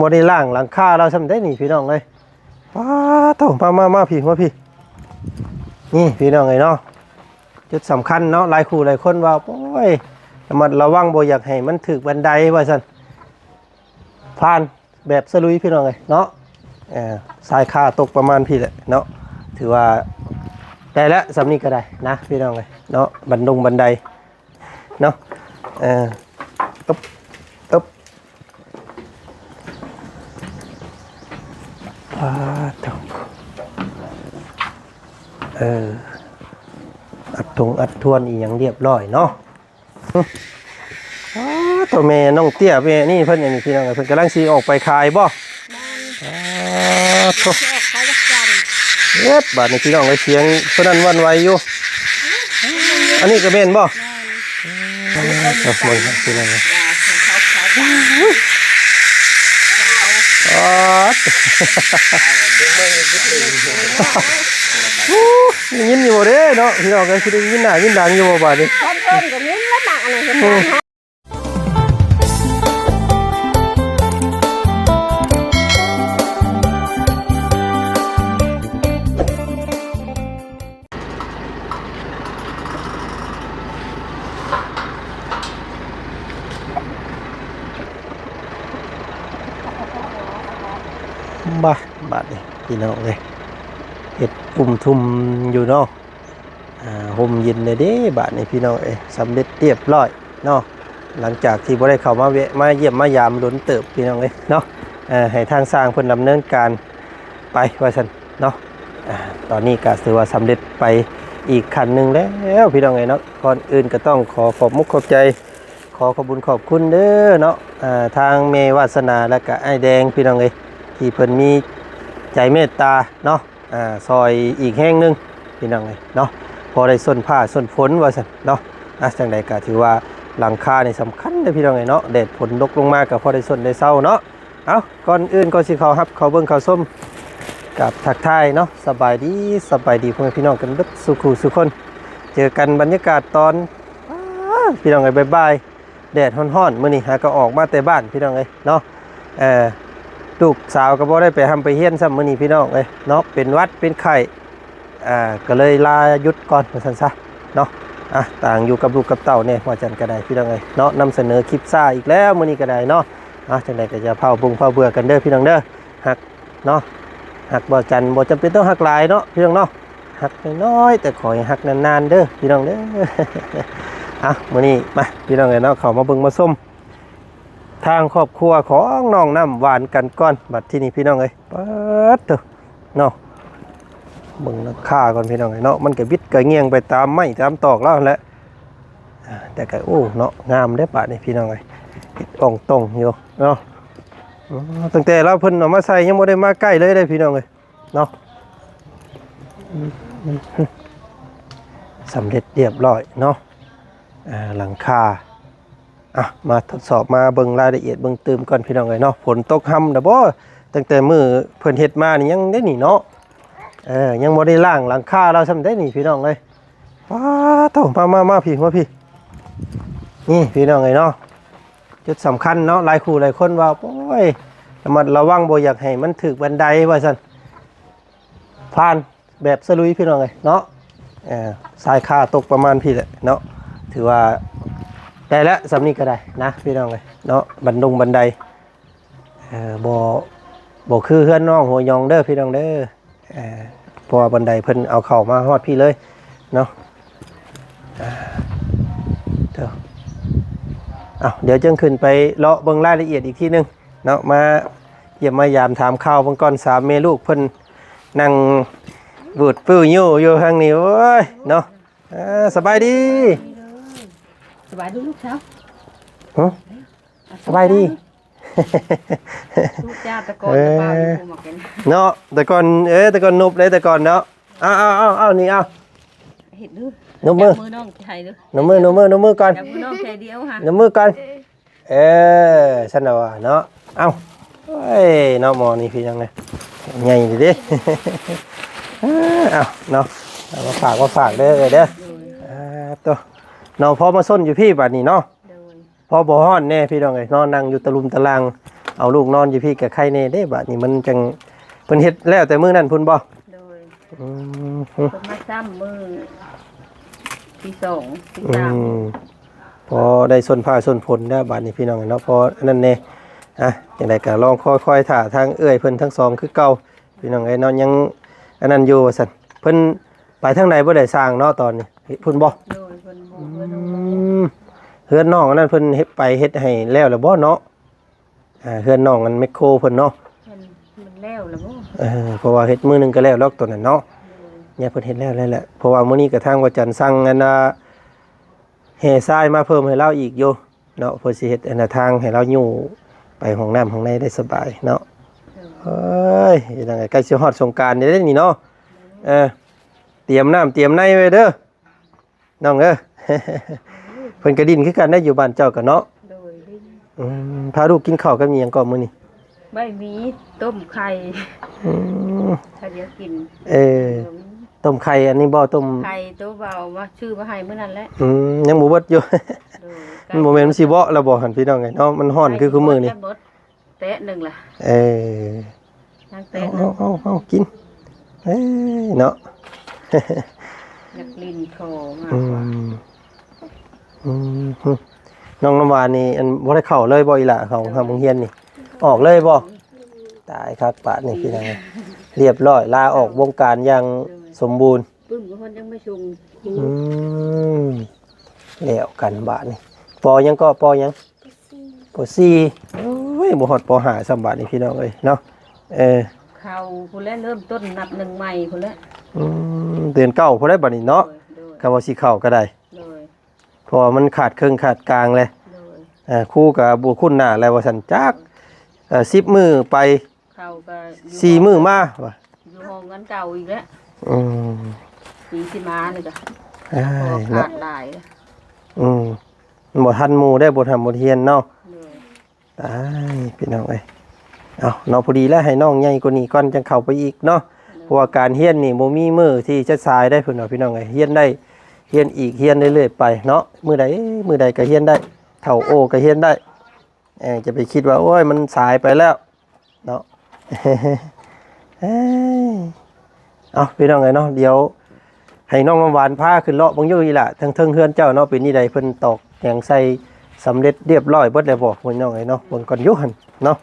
ບໍ່ໄດ້ລ້າງຫຼັງຄາລາວຊ້ຳເດ້ນີ້ພີ່ນ້ອງເອີຍ. ປາດໂທ້ ມາ ມາ ມາພີ່ ມາພີ່. ນີ້ພີ່ນ້ອງເອີຍເນາະ ຈຸດສຳຄັນເນາະ ຫຼາຍຄູ່ຫຼາຍຄົນວ່າ ໂອ້ຍ ລະມັດລະວັງ ບໍ່ຢາກໃຫ້ມັນຖືກບັນໄດວ່າຊັ້ນ. ຜ່ານແບບສະລຸຍພີ່ນ້ອງເອີຍເນາະ. ເອີ ຊາຍຄາຕົກປະມານພີ້ແຫຼະເນາະ. ຖືວ່າໄດ້ແລ້ວ ສ່ຳນີ້ກໍໄດ້ນະພີ່ນ້ອງເອີຍເນາະ. ບັນດົງບັນໄດເນາະ. ເອີ ອຶບ ອຶບ ປາດໂທ້ ເອີ ອັດທົງອັດທວນອີ່ຫຍັງລຽບລ້ອຍເນາະ. ອ້າ ໂທ້ ແມ່ນ້ອງເຕ້ຍ ແມ່ນີ້ເພິ່ນ ອັນນີ້ພີ່ນ້ອງ ເພິ່ນກຳລັງຊິອອກໄປຂາຍບໍ່? ແມ່ນ ອ້າ ໂທ້ ຊິອອກຂາຍວັນຈັນ. ເຮັດ ບາດນີ້ພີ່ນ້ອງເອີຍ ສຽງເພິ່ນນັ້ນຫວັ່ນໄຫວຢູ່. ອັນນີ້ກໍແມ່ນບໍ່? ແມ່ນ ເອີ ເບິ່ງພີ່ນ້ອງເອີຍ. ອາ ໄດ້ຍິນຢູ່ບໍ່ເດ້ເນາະ ພີ່ນ້ອງເອີຍ ຊິໄດ້ຍິນໜ້າຍິນຫຼັງຢູ່ບໍ່ບາດນີ້? ເພິ່ນກໍຍິນລະໝາກອັນນັ້ນເພິ່ນວ່າ. ບາດ ບາດນີ້ພີ່ນ້ອງເອີຍ ເຮັດອຸ້ມທຸ່ມຢູ່ເນາະ. ອ່າ ຮົ່ມເຢັນແດ່ເດ້ ບາດນີ້ພີ່ນ້ອງເອີຍ ສຳເລັດລຽບລ້ອຍເນາະ. ຫຼັງຈາກທີ່ບໍ່ໄດ້ເຂົ້າມາແວະມາຢ້ຽມມາຢາມດົນເຕີບ ພີ່ນ້ອງເອີຍເນາະ. ເອີ ໃຫ້ທາງຊ່າງເພິ່ນດຳເນີນການໄປວ່າຊັ້ນເນາະ. ອ່າ ຕອນນີ້ກໍຖືວ່າສຳເລັດໄປອີກຂັ້ນໜຶ່ງແລ້ວ ພີ່ນ້ອງເອີຍເນາະ. ກ່ອນອື່ນກໍຕ້ອງຂໍຂອບມຸກຂອບໃຈ ຂໍຂອບບຸນຂອບຄຸນເດີເນາະ ອ່າ ທາງແມ່ວາດສະໜາ ແລະກະອ້າຍແດງ ພີ່ນ້ອງເອີຍ ທີ່ເພິ່ນມີໃຈເມດຕາເນາະ. ອ່າ ຊ່ອຍອີກແຮງໜຶ່ງ ພີ່ນ້ອງເອີຍເນາະ ພໍໄດ້ສົ້ນຟ້າສົ້ນຝົນວ່າຊັ້ນເນາະ. ອ່າ ຈັ່ງໃດກໍຖືວ່າຫຼັງຄານີ້ສຳຄັນເດີ ພີ່ນ້ອງເອີຍເນາະ. ແດດຝົນຕົກລົງມາກໍພໍໄດ້ສົ້ນໄດ້ເຊົາເນາະ. ເອົ້າ ກ່ອນອື່ນ ກ່ອນຊິເຂົ້າຮັບເຂົ້າເບິ່ງເຂົ້າຊົມ ກັບທັກທາຍເນາະ ສະບາຍດີ ສະບາຍດີພໍ່ແມ່ພີ່ນ້ອງກັນເບິດສູ່ຄູ່ສູ່ຄົນ. ເຈີກັນບັນຍາກາດຕອນ ອ້າ ພີ່ນ້ອງເອີຍ ບ່າຍໆ ແດດຮ້ອນໆ ມື້ນີ້ຫາກໍອອກມາແຕ່ບ້ານ ພີ່ນ້ອງເອີຍເນາະ. ເອີ ລູກສາວກໍບໍ່ໄດ້ໄປຮ່ຳໄປຮຽນຊ້ຳມື້ນີ້ ພີ່ນ້ອງເອີຍເນາະ ເປັນຫວັດເປັນໄຂ້ ອ່າ ກໍເລີຍລາຢຸດກ່ອນວ່າຊັ້ນຊະເນາະ. ອ່ະ ຕ່າງຢູ່ກັບລູກກັບເຕົ້າແດ່ ວ່າຈັ່ນກໍໄດ້ ພີ່ນ້ອງເອີຍເນາະ. ນຳສະເໜີຄລິບຊ້າອີກແລ້ວມື້ນີ້ກໍໄດ້ເນາະ. ອ່ະ ຈັ່ງໃດກໍຢ່າເຝົ້າບຸງເຝົ້າເບື່ອກັນເດີ ພີ່ນ້ອງເດີ. ຮັກເນາະ ຮັກບໍ່ຈັນ ບໍ່ຈຳເປັນຕ້ອງຮັກຫຼາຍເນາະ ພີ່ນ້ອງເນາະ. ຮັກນ້ອຍໆ ແຕ່ຂໍໃຫ້ຮັກນານໆເດີ ພີ່ນ້ອງເດີ. ເອົ້າ ມື້ນີ້ມາ ພີ່ນ້ອງເອີຍເນາະ ເຂົ້າມາເບິ່ງມາຊົມທາງຄອບຄົວຂອງນ້ອງນ້ຳຫວານກັນກ່ອນ. ບັດທີນີ້ ພີ່ນ້ອງເອີຍ ປາດໂທ້ເນາະ ເບິ່ງຫຼັງຄາກ່ອນ ພີ່ນ້ອງເອີຍເນາະ. ມັນກະບິດກະງ່ຽງໄປຕາມໄມ້ຕາມຕອກລາວຫັ້ນແຫຼະ. ອ່າ ແຕ່ກໍ ໂອ້ ເນາະ ງາມເດ້ບາດນີ້ ພີ່ນ້ອງເອີຍ ເຮັດອ່ອງຕ່ອງຢູ່ເນາະ. ອໍ ຕັ້ງແຕ່ລາວເພິ່ນເອົາມາໃສ່ ຍັງບໍ່ໄດ້ມາໃກ້ເລີຍເດ້ ພີ່ນ້ອງເອີຍເນາະ. ສຳເລັດລຽບລ້ອຍເນາະ ອ່າ ຫຼັງຄາ. ອ່ະ ມາທົດສອບ ມາເບິ່ງລາຍລະອຽດເບິ່ງຕື່ມກ່ອນ ພີ່ນ້ອງເອີຍເນາະ. ຝົນຕົກຮຳນະບໍ່? ຕັ້ງແຕ່ມື້ເພິ່ນເຮັດມານີ້ຍັງເດ້ນີ້ເນາະ. ເອີ ຍັງບໍ່ໄດ້ລ້າງຫຼັງຄາລາວຊ້ຳເດ້ນີ້ ພີ່ນ້ອງເອີຍ. ປາດໂທ້ ມາ ມາ ມາພີ້ ມາພີ້. ນີ້ ພີ່ນ້ອງເອີຍເນາະ ຈຸດສຳຄັນເນາະ ຫຼາຍຄູ່ຫຼາຍຄົນວ່າ ໂອ້ຍ ລະມັດລະວັງ ບໍ່ຢາກໃຫ້ມັນຖືກບັນໄດວ່າຊັ້ນ. ຜ່ານແບບສະລຸຍ ພີ່ນ້ອງເອີຍເນາະ. ເອີ ຊາຍຄາຕົກປະມານພີ້ແຫຼະເນາະ. ຖືວ່າໄດ້ແລ້ວ ສ່ຳນີ້ກໍໄດ້ນະ ພີ່ນ້ອງເອີຍເນາະ. ບັນດົງບັນໄດ ເອີ ບໍ່ ບໍ່ຄືເຮືອນນ້ອງຫົວຫຍອງເດີ ພີ່ນ້ອງເດີ. ເອີ ເພາະວ່າບັນໄດເພິ່ນເອົາເຂົ້າມາຮອດພີ້ເລີຍເນາະ. ເອີ ເດີ ເອົາ ດຽວຈຶ່ງຂຶ້ນໄປເລາະເບິ່ງລາຍລະອຽດອີກທີໜຶ່ງເນາະ. ມາຢ້ຽມມາຢາມຖາມຂ່າວເບິ່ງກ່ອນ ສາມແມ່ລູກເພິ່ນນັ່ງວືດຟື້ຍຢູ່ ຢູ່ທາງນີ້ ໂອ້ຍເນາະ. ເອີ ສະບາຍດີ ສະບາຍດີລູກສາວ. ຫຶ? ສະບາຍດີ. ລູກຈ້າ ແຕ່ກ່ອນ ເອີ ແຕ່ບ່າວຢູ່ ມາເປັນ ເນາະ ແຕ່ກ່ອນ ເອີ ແຕ່ກ່ອນນົບເດ້ ແຕ່ກ່ອນເນາະ. ເອົາ ເອົາ ເອົາ ເອົາ ນີ້ ເອົາ ເຮັດດູ ນົບມື ຈັບມືນ້ອງໃຫ້ດູ ນົບມື ນົບມື ນົບມືກ່ອນ ຈັບມືນ້ອງແຄ່ດຽວຫະ ນົບມືກ່ອນ. ເອີ ຊັ້ນລະວ່າເນາະ. ເອົ້າ ໂອ້ຍ ເນາະ ໝໍນີ້ຄືຫຍັງນະ ໃຫຍ່ເດ້. ເອົາເນາະ ເອົາມາຝາກ ມາຝາກເດີ ເອີຍເດີ. ໂດຍ ອ່າ ໂຕ ເນາະ ພໍມາຊົນຢູ່ພີ້ບາດນີ້ເນາະ. ໂດຍ ພໍບໍ່ຮ້ອນແດ່ ພີ່ນ້ອງເອີຍເນາະ ນັ່ງຢູ່ຕະລຸ່ມຕະລ່າງ ເອົາລູກນອນຢູ່ພີ້ກະໄຄແດ່ເດ້ ບາດນີ້ມັນຈັ່ງ ເພິ່ນເຮັດແລ້ວແຕ່ມື້ນັ້ນພຸ້ນບໍ່? ໂດຍ ອືມ ເພິ່ນມາຊ້ຳມື້ທີສອງ ທີສາມ ອືມ ພໍໄດ້ຊົນຟ້າຊົນຝົນແລ້ວບາດນີ້ພີ່ນ້ອງເນາະ ພໍອັນນັ້ນແດ່ ອ່ະ ຈັ່ງໃດກໍລອງຄອຍໆຖ້າທາງເອື້ອຍເພິ່ນທັງສອງຄືເກົ່າ ພີ່ນ້ອງເອີຍເນາະ ຍັງອັນນັ້ນຢູ່ວ່າຊັ້ນ ເພິ່ນໄປທາງໃດບໍ່ໄດ້ສ້າງເນາະຕອນນີ້ ພຸ້ນບໍ່? ໂດຍ ເພິ່ນບໍ່ ອືມ ເຮືອນນ້ອງອັນນັ້ນເພິ່ນເຮັດ ໄປເຮັດໃຫ້ແລ້ວແລ້ວບໍ່ເນາະ? ອ່າ ເຮືອນນ້ອງອັນແມັກໂຄເພິ່ນເນາະ ມັນ ມັນແລ້ວແລ້ວບໍ່? ເອີ ເພາະວ່າເຮັດມື້ໜຶ່ງກໍແລ້ວດອກຕົວນັ້ນເນາະ ໂດຍ ຍາເພິ່ນເຮັດແລ້ວແລ້ວແຫຼະ ເພາະວ່າມື້ນີ້ກໍທາງວ່າຈັນສັ່ງອັນ ອ່າ ແຮ່ຊາຍມາເພີ່ມໃຫ້ລາວອີກຢູ່ເນາະ ເພື່ອຊິເຮັດອັນນະທາງໃຫ້ລາວຢູ່ໄປຫ້ອງນ້ຳຫ້ອງໃນໄດ້ສະບາຍເນາະ ໂດຍ ເອີຍ ຈັ່ງໃດໃກ້ຊິຮອດສົງການແລ້ວເດ້ນີ້ເນາະ ໂດຍ ເອີ ຕຽມນ້ຳຕຽມໃນໄວ້ເດີ ນ້ອງເອີຍ ເພິ່ນກະດິ້ນຄືກັນໄດ໋ ຢູ່ບ້ານເຈົ້າກະເນາະ ໂດຍ ດິ້ນ ອືມ ພາລູກກິນເຂົ້າກັບອີ່ຫຍັງເກາະມື້ນີ້? ໃບໝີ່ ຕົ້ມໄຂ່ ອືມ ຂ້າວດຽວກິນ ເອີ ຕົ້ມໄຂ່ອັນນີ້ບໍ່? ຕົ້ມໄຂ່ໂຕເບົາມາ ຊື້ມາໃຫ້ມື້ນັ້ນແຫຼະ ອືມ ຍັງບໍ່ເບິດຢູ່ ໂດຍ ມັນບໍ່ແມ່ນມັນຊິເບາະແລ້ວບໍ່ຫັ້ນ ພີ່ນ້ອງເອີຍເນາະ ມັນຮ້ອນຄື ໃກ້ ຄືມື້ນີ້ ເບິດ ແຕະໜຶ່ງລະ ເອີ ຍັງແຕະ ເອົາ ເອົາ ເອົາ ເອົາ ກິນ ເອີ ເນາະ ຢາກຫຼິ້ນທໍ່ມາກກວ່າ ອືມ ອືມ ນ້ອງນ້ຳຫວານນີ້ ອັນ ບໍ່ໄດ້ເຂົ້າເລີຍບໍ່ອີ່ຫຼ້າ ເຂົ້າໂຮງຮຽນນີ້ ອອກເລີຍບໍ່? ຕາຍຄັກບາດນີ້ ພີ່ນ້ອງ ລຽບຮ້ອຍ ລາອອກວົງການຢ່າງສົມບູນ ປຶ້ມກໍຮອດຍັງມາສົ່ງ ອືມ ແລ້ວກັນບາດນີ້ ປໍຫຍັງເກາະ ປໍຫຍັງ? ປໍສີ່ ໂອ້ຍ ບໍ່ຮອດປໍຫ້າຊ້ຳບາດນີ້ ພີ່ນ້ອງເອີຍເນາະ ເອີ ເຂົ້າພຸ້ນແຫຼະ ເລີ່ມຕົ້ນນັບໜຶ່ງໃໝ່ພຸ້ນແຫຼະ ອືມ ເດືອນເກົ້າພຸ້ນແຫຼະບາດນີ້ເນາະ ໂດຍ ໂດຍ ກໍວ່າຊິເຂົ້າກໍໄດ້ ໂດຍ ເພາະວ່າມັນຂາດເຄິ່ງຂາດກາງແຫຼະ ໂດຍ ເອີ ຄູກໍບໍ່ຄຸ້ນໜ້າແລ້ວວ່າຊັ້ນ ຈັກ ເອີ ສິບມື້ໄປ ເຂົ້າກໍຢູ່ ສີ່ມື້ມາວ່າ ຢູ່ຫ້ອງອັນເກົ່າອີກແລ້ວ ອືມ ປີຊິມານີ້ກໍ ອ້າຍ ເພາະວ່າຂາດຫຼາຍ ອືມ ບໍ່ທັນໝູ່ໄດ້ ບົດຮ່ຳບົດຮຽນເນາະ ໂດຍ ຕາຍ ພີ່ນ້ອງເອີຍ ເອົາເນາະ ພໍດີແລ້ວ ໃຫ້ນ້ອງໃຫຍ່ກວ່ານີ້ກ່ອນ ຈັ່ງເຂົ້າໄປອີກເນາະ ໂດຍ ເພາະວ່າການຮຽນນີ້ບໍ່ມີມື້ທີ່ຈະສາຍໄດ໋ ເພິ່ນວ່າ ພີ່ນ້ອງເອີຍ ຮຽນໄດ້ ຮຽນອີກ ຮຽນເລື້ອຍໆໄປເນາະ ມື້ໃດ ມື້ໃດກໍຮຽນໄດ້ ເຖົ້າໂອກໍຮຽນໄດ້ ເອີ ຈະໄປຄິດວ່າ ໂອ້ຍ ມັນສາຍໄປແລ້ວ ເນາະ ເອີຍ ເອົາ ພີ່ນ້ອງເອີຍເນາະ ດຽວໃຫ້ນ້ອງນ້ຳຫວານພາຂຶ້ນເລາະເບິ່ງຢູ່ນີ້ລະ ເທິງເທິງເຮືອນເຈົ້າເນາະ ເປັນຈັ່ງໃດ ເພິ່ນຕອກຫຍັງໃສ່ສຳເລັດລຽບຮ້ອຍເບິດແລ້ວບໍ່ ພີ່ນ້ອງເອີຍເນາະ ເບິ່ງກ່ອນຢູ່ຫັ້ນເນາະ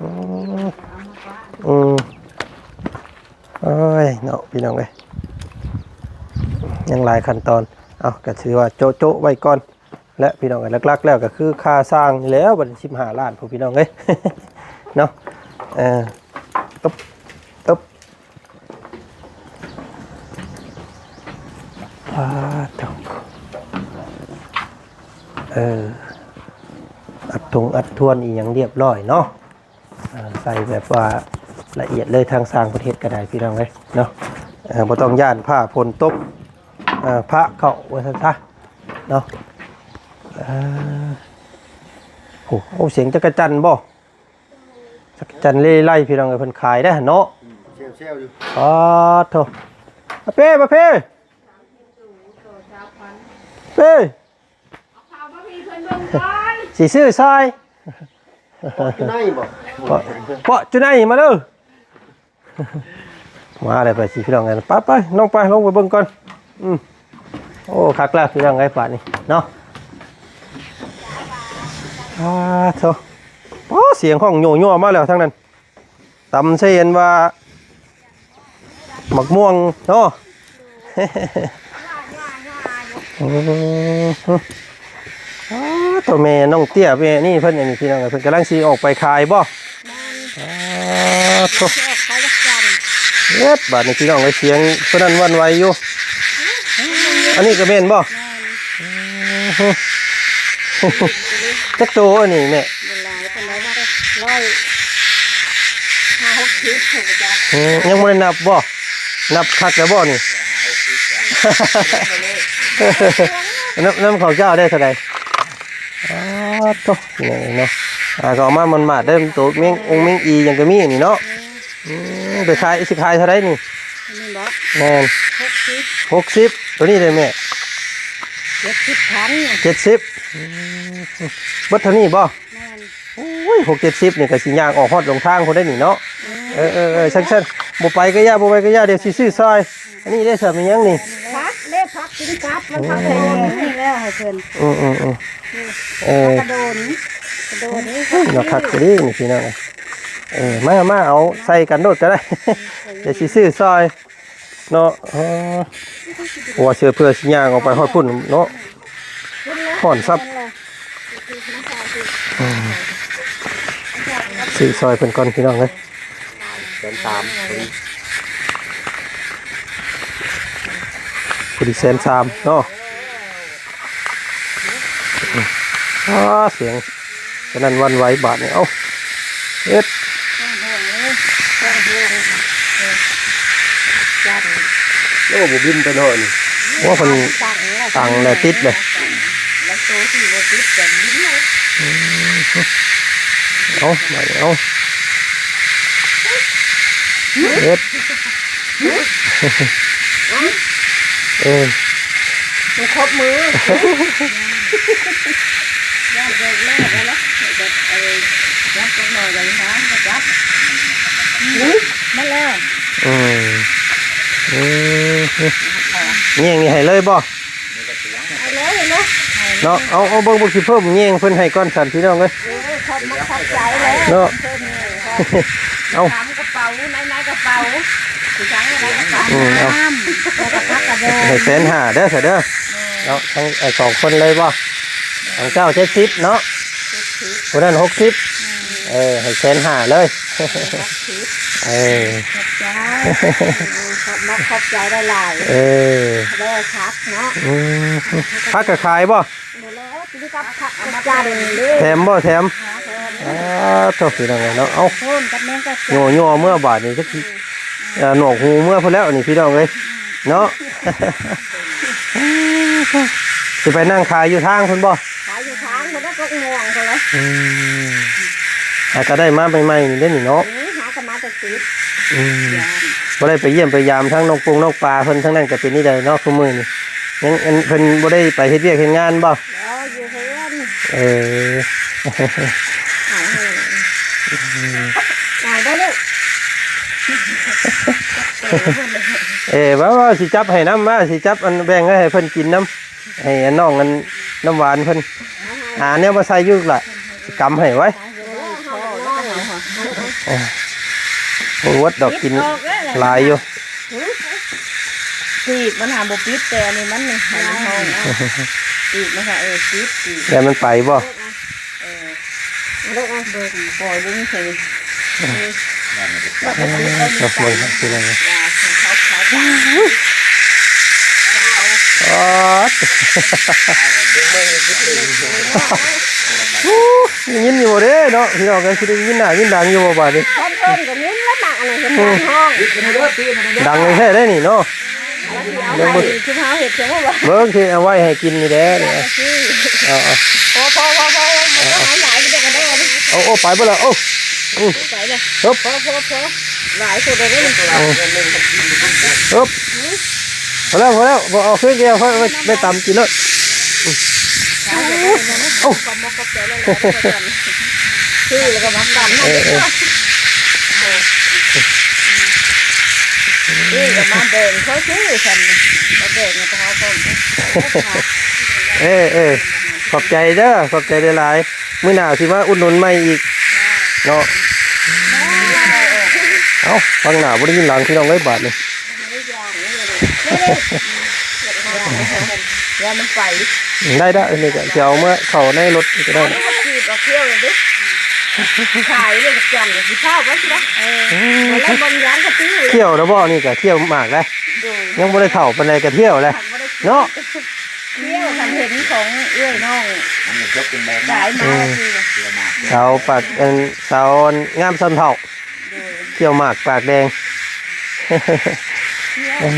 ອືມ ອືມ ໂອ້ຍ ເນາະ ພີ່ນ້ອງເອີຍ ຍັງຫຼາຍຂັ້ນຕອນ ເອົາ ກໍຖືວ່າໂຈະໆໄວ້ກ່ອນ ແລະ ພີ່ນ້ອງເອີຍ ຫຼັກໆແລ້ວກໍຄືຄ່າສ້າງນີ້ແຫຼະ ບັດນີ້ສິບຫ້າລ້ານພຸ້ນ ພີ່ນ້ອງເອີຍ ເນາະ ເອີ ອຶບ ອຶບ ປາດໂທ້ ເອີ ອັດທົງອັດທວນອີ່ຫຍັງລຽບຮ້ອຍເນາະ. ອ່າ ໃສ່ແບບວ່າລະອຽດເລີຍ ທາງຊ່າງເພິ່ນເຮັດກໍໄດ້ ພີ່ນ້ອງເອີຍເນາະ ເອີ ບໍ່ຕ້ອງຢ້ານຟ້າຝົນຕົກ ເອີ ພະເຂົ້າວ່າຊັ້ນຊະເນາະ ເອີ ໂອ້ ໂອ້ ສຽງຈັກກະຈັນບໍ່? ຈັກກະຈັນເລໄລ ພີ່ນ້ອງເອີຍ ເພິ່ນຂາຍໄດ້ຫັ້ນເນາະ ອືມ ແຊວໆຢູ່ ປາດໂທ້ ປາເປ້ ປາເປ້ ເປ້ ຊິຊື້ຊາຍ ເປາະຢູ່ໃນບໍ່? ເປາະ ເປາະຢູ່ໃນ ມາເດີ ມາແລ້ວ ໄປຊິພີ່ນ້ອງເອີຍ ໄປ ໄປ ນ້ອງໄປ ລົງໄປເບິ່ງກ່ອນ ອືມ ໂອ້ ຄັກແລ້ວພີ່ນ້ອງເອີຍ ບາດນີ້ເນາະ ອາໂທ້ ໂອ້ ສຽງຮ້ອງໂຍໆມາແລ້ວທາງນັ້ນ ຕຳໃສ່ອັນວ່າ ໝາກມ່ວງເນາະ ໂອ້ ໂຕແມ່ນ້ອງເຕ້ຍ ແມ່ນີ້ເພິ່ນ ອັນນີ້ພີ່ນ້ອງ ເພິ່ນກຳລັງຊິອອກໄປຂາຍບໍ່? ແມ່ນ ອາໂທ້ ຊິອອກຂາຍວັນຈັນ ເອີດ ບາດນີ້ພີ່ນ້ອງເອີຍ ສຽງເພິ່ນນັ້ນຫວັ່ນໄຫວຢູ່ ອັນນີ້ກໍແມ່ນບໍ່? ແມ່ນ ອືມ ຈັກໂຕອັນນີ້ແມ່? ບໍ່ຫຼາຍປານໃດດອກ ຮ້ອຍຫ້າຫົກສິບ ເພິ່ນກໍຈັກ ອືມ ຍັງບໍ່ໄດ້ນັບບໍ່? ນັບຄັກແລ້ວບໍ່ນີ້? ນຳ ນຳເຂົາເຈົ້າໄດ້ເທົ່າໃດ? ອາໂທ້ ເນາະ ອ່າ ກໍເອົາມາໝາດໆ ໄດ້ໂຕແມງອົງແມງອີຫຍັງກໍມີນີ້ເນາະ ອືມ ອືມ ໄປຂາຍ ຊິຂາຍເທົ່າໃດນີ້? ອັນນີ້ບໍ່? ແມ່ນ ຫົກສິບ ຫົກສິບ ໂຕນີ້ເດ້ແມ່? ເຈັດສິບພັນ ເຈັດສິບ ອືມ ເບິດເທົ່ານີ້ບໍ່? ແມ່ນ ໂອ້ ໂອ້ຍ ຫົກເຈັດສິບນີ້ກໍຊິຍ່າງອອກຮອດລົງທາງພຸ້ນໄດ໋ນີ້ເນາະ. ເອີໆໆ ຊັ້ນໆ ບໍ່ໄປກໍຢ່າ ບໍ່ໄປກໍຢ່າ ດຽວຊິຊື້ຊ່ອຍ. ອັນນີ້ເດ້ ສາມີຫຍັງນີ້? ຜັກເດ້ ຜັກກິນກັບ ມັນຜັກໃສ່ນີ້ແລ້ວໃຫ້ເພິ່ນ. ອືມໆໆ ເອີ ກະໂດນ ກະໂດນນີ້ ເນາະ ຄັກດີນີ້ພີ່ນ້ອງ. ເອີ ມາ ມາເອົາໃສ່ກັນໂລດກໍໄດ້ ດຽວຊິຊື້ຊ່ອຍເນາະ. ເອີ ໂອ້ ເສື້ອເພື່ອຊິຍ່າງອອກໄປຮອດພຸ້ນເນາະ ຮ້ອນຊັບ. ອືມ ຊື້ຊ່ອຍເພິ່ນກ່ອນພີ່ນ້ອງເອີຍ. ແສນສາມ ພໍດີ ພໍດີແສນສາມເນາະ. ອືມ ອ້າ ສຽງສະໜັ່ນຫວັ່ນໄຫວບາດນີ້. ເອົ້າ ເຮັດ ໂອ້ ບໍ່ບິນໄປເນາະນີ້. ໂອ້ ເພິ່ນຕັ້ງແລ້ວ ຕິດເລີຍ. ແລ້ວໂຕທີ່ບໍ່ຕິດກໍບິນເລີຍ. ອືມ ເອົາ ມາເອົາ ເຮັດ ເອີ ມັນຄົບມື ຢ້ານເບີກແລ້ວ ແລ້ວແບບ ເອີ ຈັບຈັກໜ່ອຍກໍຫາກໍຈັບ. ອືມ ມາແລ້ວ. ອືມ ອືມ ແຍງນີ້ໃຫ້ເລີຍບໍ່? ເອົາເລີຍເນາະ ເນາະ. ເອົາ ເອົາເບິ່ງ ເບິ່ງຊິເພີ່ມແຍງເພິ່ນໃຫ້ກ່ອນຊັ້ນ ພີ່ນ້ອງເອີຍ. ເອີ ຂອບມຸກຂອບໃຈແລ້ວເນາະ. ເອົາ ກະເປົາ ໃນ ໃນກະເປົາ ຊິໃສ່ໃນກະເປົາ. ອືມ ເອົາ ໃຫ້ແສນຫ້າເດີ ຊະເດີ. ເນາະ ທັງ ເອີ ສອງຄົນເລີຍບໍ່? ຂອງເຈົ້າເຈັດສິບເນາະ ຜູ້ນັ້ນຫົກສິບ. ເອີ ໃຫ້ແສນຫ້າເລີຍ. ເອີ ຂອບໃຈ ຂອບມຸກຂອບໃຈຫຼາຍໆ. ເອີ ເດີ ຜັກເນາະ. ອືມ ຜັກກໍຂາຍບໍ່? ບໍ່ແລ້ວ ກິນກັບຜັກກັບຈັນເດ້. ແຖມບໍ່? ແຖມ. ຫາແຖມ. ອ້າ ໂທ້ ພີ່ນ້ອງເອີຍເນາະ. ເອົາ ໂພນກັບແມງກັບຈັນ ຫຍໍ້ໆ ເມືອບາດນີ້ ຈັກຊິ ອືມ ເອີ ໜວກຫູເມືອພຸ້ນແລ້ວນີ້ ພີ່ນ້ອງເອີຍເນາະ. ຊິໄປນັ່ງຂາຍຢູ່ທາງພຸ້ນບໍ່? ຂາຍຢູ່ທາງພຸ້ນແຫຼະ ກົກມ່ວງພຸ້ນແຫຼະ. ອືມ ຫາກໍໄດ້ມາໃໝ່ໆ ນີ້ເດ້ນີ້ເນາະ. ເອີ ຫາກໍມາແຕ່ສິບ. ອືມ ບໍ່ໄດ້ໄປຢ້ຽມໄປຢາມທາງນ້ອງປຸງນ້ອງປາເພິ່ນ ທາງນັ້ນກໍເປັນນີ້ໃດເນາະ ຄູ່ມື້ນີ້ ຍັງ ອັນ ເພິ່ນບໍ່ໄດ້ໄປເຮັດວຽກເຮັດງານບໍ່? ບໍ່ ຢູ່ເຮືອນ. ເອີ ຫາຍໄດ້ລູກ. ເອີ ວ່າ ວ່າຊິຈັບໃຫ້ນຳ ວ່າຊິຈັບອັນແບ່ງໄວ້ໃຫ້ເພິ່ນກິນນຳ ໃຫ້ອັນນ້ອງອັນນ້ຳຫວານເພິ່ນ ຫາແນວມາໃສ່ຢູ່ລະ ຊິກຳໃຫ້ໄວ້. ເອີ ບໍ່ເວີດດອກ ກິນຫຼາຍຢູ່. ປີກມັນຫາບໍ່ປິດ ແຕ່ອັນນີ້ມັນໃຫ້ມັນຫ້ອງ. ປີກມັນຫາ ເອີ ປິດປີກ ແລ້ວມັນໄປບໍ່? ເອີ ເອົາເລີຍ ເອົາເບິ່ງ ປ່ອຍເບິ່ງເສີຍ. ເອີ ເບິ່ງ ເບິ່ງ ພີ່ນ້ອງ. ອໍ ໄດ້ຍິນຢູ່ບໍ່ເດ້ເນາະ ພີ່ນ້ອງເອີຍ? ຊິໄດ້ຍິນໜ້າຍິນຫຼັງຢູ່ບໍ່ບາດນີ້? ເພິ່ນກໍຍິນແລ້ວ ໝາກອັນນັ້ນເພິ່ນຮ້ອງ. ດັງແທ້ເດ້ນີ້ເນາະ. ເບິ່ງ ເບິ່ງ ຄືເຮົາເຮັດຈັ່ງວ່າ ເບິ່ງຊິເອົາໄວ້ໃຫ້ກິນນີ້ແຫຼະ. ເອົາ ເອົາ ພໍ ພໍ ພໍ ບໍ່ຕ້ອງເອົາຫຼາຍ ເດີກະເດີ. ເອົາ ເອົາ ໄປເບິດລະ. ໂອ້ ອືມ ໄປເລີຍ. ຮຶບ ພໍ ພໍ ພໍ ຫຼາຍໂພດເດ້. ອືມ ຮຶບ ພໍແລ້ວ ພໍແລ້ວ ບໍ່ເອົາຄືນດຽວ ໄປ ໄປຕຳກິນໂລດ. ອືມ ເອົາ ຂອບມຸກຂອບໃຈຫຼາຍໆ ເດີ. ຊື້ແລ້ວກໍມາຕຳນຳ. ເອີ ເອີ ຊື້ກໍມາແບ່ງເຂົາຊື້ຊັ້ນ ມາແບ່ງໃຫ້ພວກເຮົາພ້ອມ. ເອີ ເອີ ຂອບໃຈເດີ ຂອບໃຈຫຼາຍໆ. ມື້ໜ້າຊິມາອຸດໜູນໃໝ່ອີກເນາະ. ເອົ້າ ທາງໜ້າບໍ່ໄດ້ຍິນຫຼັງ ພີ່ນ້ອງເອີຍ ບາດນີ້. ຢ່າມັນໄປ. ໄດ້ໆ ອັນນີ້ກໍຊິເອົາເມືອເຂົ້າໃນລົດກໍໄດ້. ເອົາໄປຂາຍເລີຍ ຂາຍເລີຍ ຈັນຊິພາໄປຊິໄດ້. ເອີ ອືມ ແລ້ວບາງຢ່າງກໍຊື້. ຂ້ຽວແລ້ວບໍ່? ນີ້ກໍຂ້ຽວໝາກໄດ໋. ໂດຍ ຍັງບໍ່ໄດ້ເຖົ້າປານໃດກໍຂ້ຽວແລ້ວເນາະ. ຂ້ຽວ ຄັນເຫັນຂອງເອື້ອຍນ້ອງ ມັນຈະຈົບເປັນແບບ ຂາຍມາ ອືມ ຄື ເຖົ້າປາກ ອັນ ສາວງາມຊຳເຖົ້າ. ໂດຍ ຂ້ຽວໝາກປາກແດງ.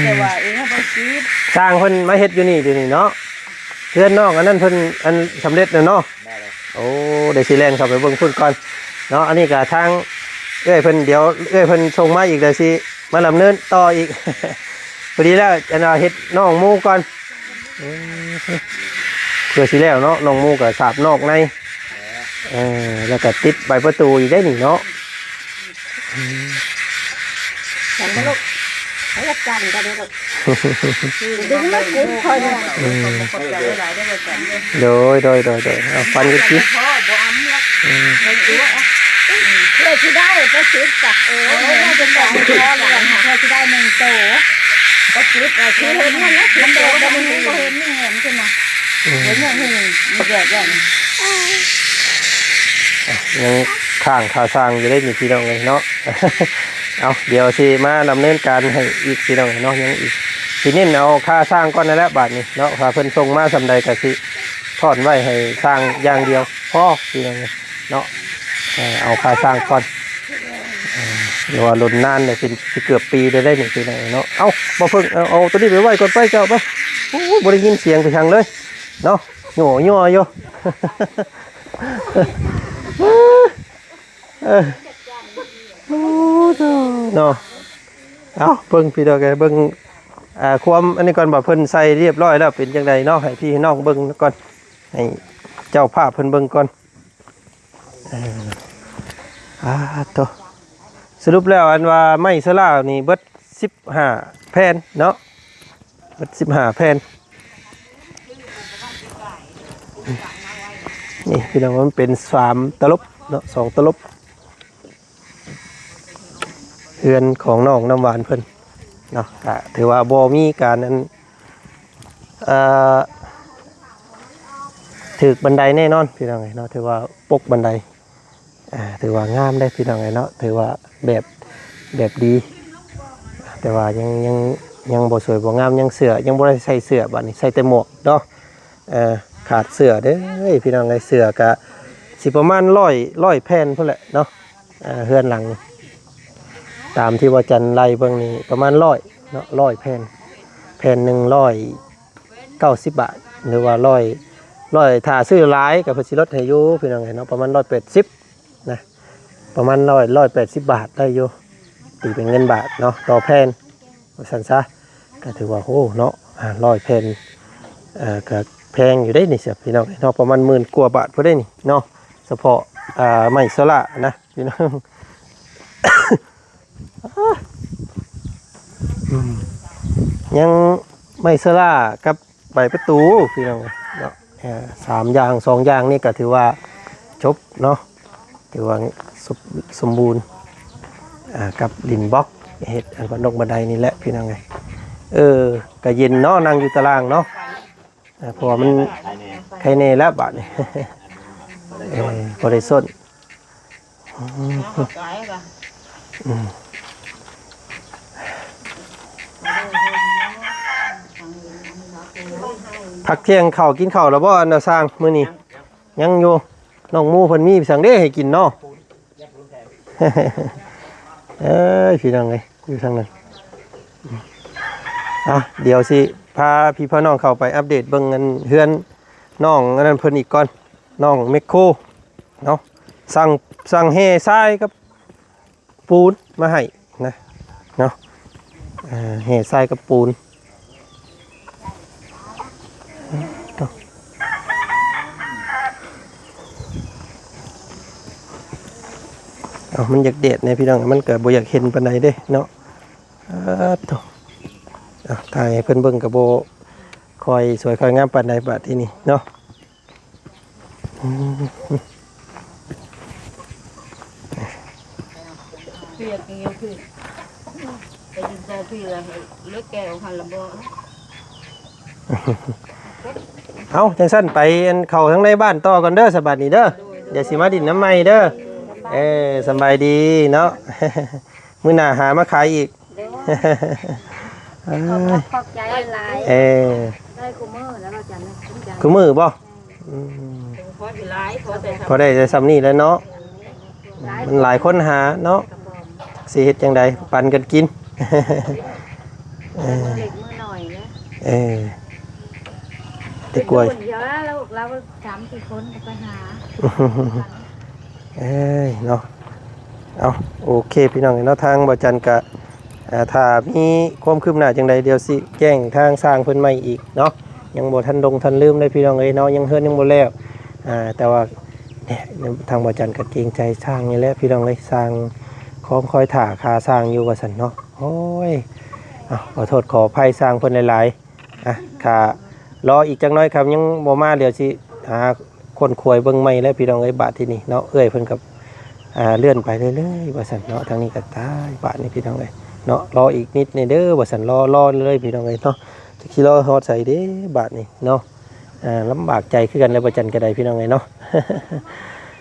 ແຕ່ວ່າເອງບໍ່ກິນ. ຊ່າງເພິ່ນມາເຮັດຢູ່ນີ້ດຽວນີ້ເນາະ. ເຮືອນນ້ອງອັນນັ້ນເພິ່ນ ອັນ ສຳເລັດແລ້ວເນາະ. ໂອ້ ດຽວຊິແລ່ນເຂົ້າໄປເບິ່ງພຸ້ນກ່ອນເນາະ. ອັນນີ້ກໍທາງເອື້ອຍເພິ່ນ ດຽວເອື້ອຍເພິ່ນສົ່ງມາອີກ ດຽວຊິມາດຳເນີນຕໍ່ອີກ. ພໍດີແລ້ວ ອັນວ່າເຮັດນ້ອງໝູກ່ອນ. ອືມ ເພື່ອຊິແລ້ວເນາະ ນ້ອງໝູກໍສາບນອກໃນ. ເອີ ແລ້ວກໍຕິດໃບປະຕູອີກເດ້ນີ້ເນາະ. ອືມ ກັນເດີລູກ ໃຫ້ກັນກັນເດີລູກ ດຶງມາກຸມຂ້ອຍນີ້. ອືມ ຂອບໃຈຫຼາຍໆເດີອາຈານເດີ. ໂດຍ ໂດຍ ໂດຍ ໂດຍ. ເອົາ ປັນກັນກິນ. ບໍ່ອຳລະ. ອືມ ໄດ້ຕົວ. ເພື່ອຊິໄດ້ໄປສິບກະ ໂອ້ຍ ເພື່ອຊິໄດ້ໜຶ່ງໂຕ ກໍສິບ ຄືເຫັນຫັ້ນນະ ສິບໂຕ ບໍ່ເຫັນ ບໍ່ເຫັນ ບໍ່ເຫັນຂຶ້ນນະ. ອືມ ເຫັນຫຍັງ ເຫັນແບບນັ້ນ ຍັງຄ້າງຄ່າຊ່າງຢູ່ເດ້ນີ້ ພີ່ນ້ອງເອີຍເນາະ. ເອົາ ດຽວຊິມາດຳເນີນການໃຫ້ອີກ ພີ່ນ້ອງເນາະ. ຍັງອີກ ຊິເນັ້ນເອົາຄ່າຊ່າງກ່ອນນັ້ນແຫຼະບາດນີ້ເນາະ. ຖ້າເພິ່ນສົ່ງມາສ່ຳໃດກໍຊິຖອນໄວ້ໃຫ້ຊ່າງຢ່າງດຽວພໍ ພີ່ນ້ອງເອີຍເນາະ. ເອີ ເອົາຄ່າຊ່າງກ່ອນ. ເອີ ຫຼືວ່າດົນນານແລ້ວ ເປັນ ຊິເກືອບປີໄດ້ໄດ໋ນີ້ ພີ່ນ້ອງເນາະ. ເອົາ ບໍ່ເພິ່ງ ເອົາ ເອົາໂຕນີ້ໄປໄວ້ກ່ອນໄປເຈົ້າ ໄປ. ໂອ້ ບໍ່ໄດ້ຍິນສຽງໄປທາງເລີຍເນາະ ຫຍໍ້ໆຢູ່. ເອີ ໂອ້ ເນາະ. ເອົາ ເບິ່ງ ພີ່ນ້ອງເອີຍ ເບິ່ງ ອ່າ ຄວາມອັນນີ້ກ່ອນ ວ່າເພິ່ນໃສ່ຮຽບຮ້ອຍແລ້ວເປັນຈັ່ງໃດເນາະ ໃຫ້ພີ່ໃຫ້ນ້ອງເບິ່ງກ່ອນ ໃຫ້ເຈົ້າພາບເພິ່ນເບິ່ງກ່ອນ. ເອີ ອາ ໂທ້ ສະຫຼຸບແລ້ວ ອັນວ່າໄມ້ໂຊລານີ້ເບິດສິບຫ້າແຜ່ນເນາະ ເບິດສິບຫ້າແຜ່ນ. ນີ້ພີ່ນ້ອງ ມັນເປັນສາມຕະຫຼົບເນາະ ສອງຕະຫຼົບ ເຮືອນຂອງນ້ອງນ້ຳຫວານເພິ່ນເນາະ. ກະຖືວ່າບໍ່ມີການອັນ ເອີ ຖືກບັນໄດແນ່ນອນ ພີ່ນ້ອງເອີຍເນາະ. ຖືວ່າປົກບັນໄດ ອ່າ ຖືວ່າງາມເດ້ ພີ່ນ້ອງເອີຍເນາະ. ຖືວ່າແບບ ແບບດີ ແຕ່ວ່າຍັງ ຍັງ ຍັງບໍ່ສວຍບໍ່ງາມ ຍັງເສື້ອ ຍັງບໍ່ໄດ້ໃສ່ເສື້ອ ບາດນີ້ໃສ່ແຕ່ໝວກເນາະ. ເອີ ຂາດເສື້ອເດີ ພີ່ນ້ອງເອີຍ. ເສື້ອກະຊິປະມານຮ້ອຍ ຮ້ອຍແຜ່ນພຸ້ນແຫຼະເນາະ. ເຮືອນຫຼັງນີ້ ຕາມທີ່ວ່າຈັນໄລ່ເບິ່ງນີ້ປະມານຮ້ອຍເນາະ ຮ້ອຍແຜ່ນ ແຜ່ນໜຶ່ງຮ້ອຍເກົ້າສິບບາດ ຫຼືວ່າຮ້ອຍ ຮ້ອຍ ຖ້າຊື້ຫຼາຍກໍເພິ່ນຊິລົດໃຫ້ຢູ່ ພີ່ນ້ອງເອີຍເນາະ ປະມານຮ້ອຍແປດສິບນະ ປະມານຮ້ອຍ ຮ້ອຍແປດສິບບາດໄດ້ຢູ່ ຕີເປັນເງິນບາດເນາະ ຕໍ່ແຜ່ນ ວ່າຊັ້ນຊະ. ກໍຖືວ່າ ໂອ້ ເນາະ ອ່າ ຮ້ອຍແຜ່ນ ເອີ ກໍແພງຢູ່ເດ້ນີ້ ພີ່ນ້ອງເນາະ ປະມານໝື່ນກວ່າບາດພຸ້ນເດ້ນີ້ເນາະ ສະເພາະ ອ່າ ໄມ້ໂຊລານະ ພີ່ນ້ອງ. ອືມ ຍັງໄມ້ໂຊລາກັບໃບປະຕູ ພີ່ນ້ອງເນາະ. ເອີ ສາມຢ່າງ ສອງຢ່າງນີ້ກໍຖືວ່າຈົບເນາະ ຖືວ່າສົມ ສົມບູນ ອ່າ ກັບດິນບລັອກ ເຮັດອັນບັນດົງບັນໄດນີ້ແຫຼະ ພີ່ນ້ອງເອີຍ. ເອີ ກໍເຢັນເນາະ ນັ່ງຢູ່ຕາລ່າງເນາະ. ເອີ ເພາະວ່າມັນໄຄແນ່ແລ້ວບາດນີ້ ເອີ ບໍ່ໄດ້ສົນ. ອືມ ອືມ ພັກທ່ຽງເຂົ້າ ກິນເຂົ້າແລ້ວບໍ່ ອັນນ່າຊ່າງ ມື້ນີ້? ຍັງຢູ່ ນ້ອງໝູເພິ່ນມີສັງເດໃຫ້ກິນເນາະ. ເອີຍ ພີ່ນ້ອງເອີຍ ຢູ່ທາງນັ້ນ. ອ່ະ ດຽວຊິພາພີ່ພານ້ອງເຂົ້າໄປອັບເດດເບິ່ງອັນເຮືອນນ້ອງອັນນັ້ນເພິ່ນອີກກ່ອນ ນ້ອງແມັກໂຄເນາະ. ສັ່ງ ສັ່ງແຮ່ຊາຍກັບ ປູນມາໃຫ້ນະເນາະ. ເອີ ແຮ່ຊາຍກັບປູນ ເອົາ ມັນຢາກແດດແດ່ພີ່ນ້ອງ ມັນກໍບໍ່ຢາກເຫັນປານໃດເດ້ເນາະ. ເອີ ໂທ້ ເອົາ ຖ່າຍໃຫ້ເພິ່ນເບິ່ງກໍບໍ່ຄ່ອຍສວຍຄ່ອຍງາມປານໃດບາດທີນີ້ເນາະ. ອືມ ເປີດນີ້ຄືໄປດິນໃສ່ພີ້ລະ ເລີກແກ້ວຫັ້ນລະບໍ່. ເອົາ ຈັ່ງຊັ້ນໄປອັນເຂົ້າທາງໃນບ້ານຕໍ່ກ່ອນເດີ ສະບາດນີ້ເດີ ດຽວຊິມາດິນນຳໃໝ່ເດີ. ເອີ ສະບາຍດີເນາະ ມື້ໜ້າຫາມາຂາຍອີກ. ໂດຍ ເອີຍ ຂອບໃຈຫຼາຍໆ. ເອີ ໄດ້ຄູ່ມື້ແລ້ວ ອາຈານນະ ຂອບໃຈ. ຄູ່ມື້ບໍ່? ອືມ ພໍຊິຫຼາຍ ພໍແຕ່ ພໍໄດ້ແຕ່ສ່ຳນີ້ແຫຼະເນາະ. ຫຼາຍ ມັນຫຼາຍຄົນຫາເນາະ ຊິເຮັດຈັ່ງໃດ ປັນກັນກິນ. ເອີ ເລັກມື້ໜ້ອຍເນາະ. ເອີ ແຕ່ກວ່າ ແຕ່ໂດນເທື່ອລາວ ລາວສາມສີ່ຄົນກໍໄປຫາ. ເອີຍ ເນາະ. ເອົາ ໂອເຄ ພີ່ນ້ອງເນາະ ທາງບ່າວຈັນກະ ອ່າ ຖ້າມີຄວາມຄືບໜ້າຈັ່ງໃດ ດຽວຊິແຈ້ງທາງຊ່າງເພິ່ນໃໝ່ອີກເນາະ. ຍັງບໍ່ທັນລົງທັນລືມເດ້ພີ່ນ້ອງເອີຍເນາະ ຍັງ ເຮືອນຍັງບໍ່ແລ້ວ. ອ່າ ແຕ່ວ່າ ນີ້ທາງບ່າວຈັນກໍເກງໃຈຊ່າງນີ້ແຫຼະພີ່ນ້ອງເອີຍ ຊ່າງຄອງຄອຍຖ້າຄ່າຊ່າງຢູ່ວ່າຊັ້ນເນາະ. ໂອ້ຍ ເອົາ ຂໍໂທດຂໍອະໄພຊ່າງເພິ່ນຫຼາຍໆ. ອ່ະ ຖ້າລໍອີກຈັກໜ້ອຍຄັນຍັງບໍ່ມາ ດຽວຊິຫາຄົ້ນຄວ້າເບິ່ງໃໝ່ແຫຼະພີ່ນ້ອງເອີຍ. ບາດທີນີ້ເນາະ ເອື້ອຍເພິ່ນກໍ ອ່າ ເລື່ອນໄປເລື້ອຍໆວ່າຊັ້ນເນາະ. ທາງນີ້ກໍຕາຍບາດນີ້ພີ່ນ້ອງເອີຍເນາະ ລໍອີກນິດແດ່ເດີວ່າຊັ້ນ. ລໍ ລໍເລີຍພີ່ນ້ອງເອີຍເນາະ ຈັກຊິລໍຮອດໃສເດ້ບາດນີ້ເນາະ. ອ່າ ລຳບາກໃຈຄືກັນແຫຼະ ບ່າວຈັນກໍໄດ້ພີ່ນ້ອງເອີຍເນາະ.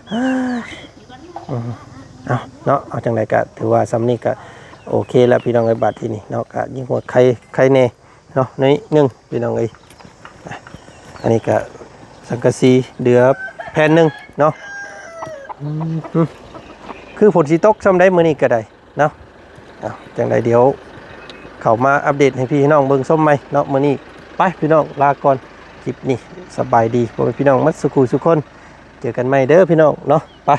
ເອົາເນາະ ເອົາ ຈັ່ງໃດກໍຖືວ່າຊ່ຳນີ້ກໍໂອເຄແລ້ວພີ່ນ້ອງເອີຍ. ບາດທີນີ້ເນາະ ກໍຍິງຫົວໄຄ ໄຄແດ່ເນາະ ໜ້ອຍໜຶ່ງພີ່ນ້ອງເອີຍ. ອ່ະ ອັນນີ້ກໍສັງກະສີເຫຼືອແຜ່ນໜຶ່ງເນາະ. ອືມ ຄືຝົນຊິຕົກຊ່ຳໃດມື້ນີ້ກໍໄດ້ ເນາະ. ເອົາ ຈັ່ງໃດດຽວເຂົ້າມາອັບເດດໃຫ້ພີ່ໃຫ້ນ້ອງເບິ່ງຊົມໃໝ່ເນາະ. ມື້ນີ້ໄປພີ່ນ້ອງ ລາກ່ອນ ຄລິບນີ້ສະບາຍດີພໍ່ແມ່ພີ່ນ້ອງໝົດສູ່ຜູ້ສູ່ຄົນ. ເຈີກັນໃໝ່ເດີພີ່ນ້ອງເນາະ ໄປ.